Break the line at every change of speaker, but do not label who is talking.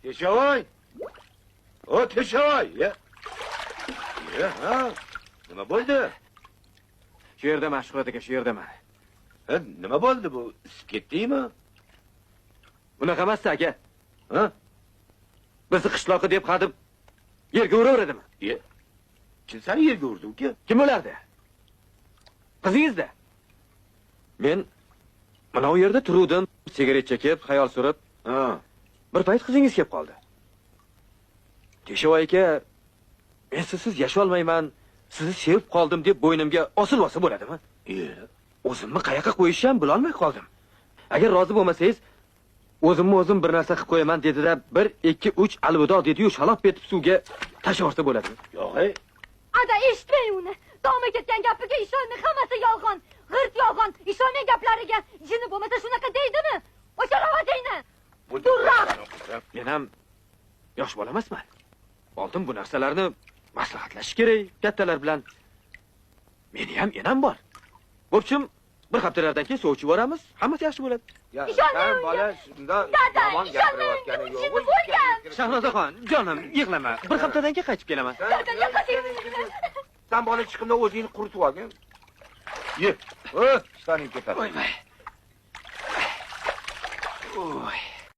Teshaboy! O, Teshaboy! Ya. Ya, ha. Nima bo'ldi?
Shu yerdaman, Shuhrat aka, shu yerdaman.
Ha, nima bo'ldi bu? Isib ketdingmi?
Unaqa emas aka.
Ha?
Bizni qishloqi deb hadib yerga uraveradimi?
Ye. Kim seni yerga urdi, uka?
Kim bo'lardi? Qizingizda. Men mana u yerda turuvdim, sigaret chekib, xayol surib.
Ha.
Bir payt qizingiz kelib qoldi. Teshaboy aka, men sizsiz yasholmayman, sizni sevib qoldim deb bo'ynimga osilib olsa bo'ladimi?
Ye.
O'zimni qayoqqa qo'yishni ham bilolmay qoldim. Agar rozi bo'lmasangiz, o'zimni o'zim bir narsa qilib qo'yaman dedi-da, 1 2 3 alvido dedi-yu, shalop etib suvga tashlavorsa bo'ladimi?
Yo'q, ey.
Ada, eshitmang uni. Doma ketgan gapiga ishonmang, hammasi yolg'on. G'irt yolg'on. Ishonmang gaplariga. Jini bo'lmasa shunaqa deydimi? O'sha ovozingni. Durroq.
Men ham yosh bola emasman. Oldin bu narsalarni maslahatlashish kerak kattalar bilan. Meni ham enam bor. Bo'pchim, bir haftalardan keyin sovchi boramiz, hammasi yaxshi bo'ladi.
Ya,
Ishonmang
sen
unga.
bola shunda
Dada,
yomon
ishonmang unga,
gapirayotgani
bu
yo'q.
jini bo'lgan.
Shahnozaxon, jonim, yig'lama. Bir haftadan keyin qaytib kelaman.
Dada, yo'qoting.
Sen bola chiqimda o'zingni quritib olgin. Ye. Ishtoning ketadi.
Voy voy. Oy.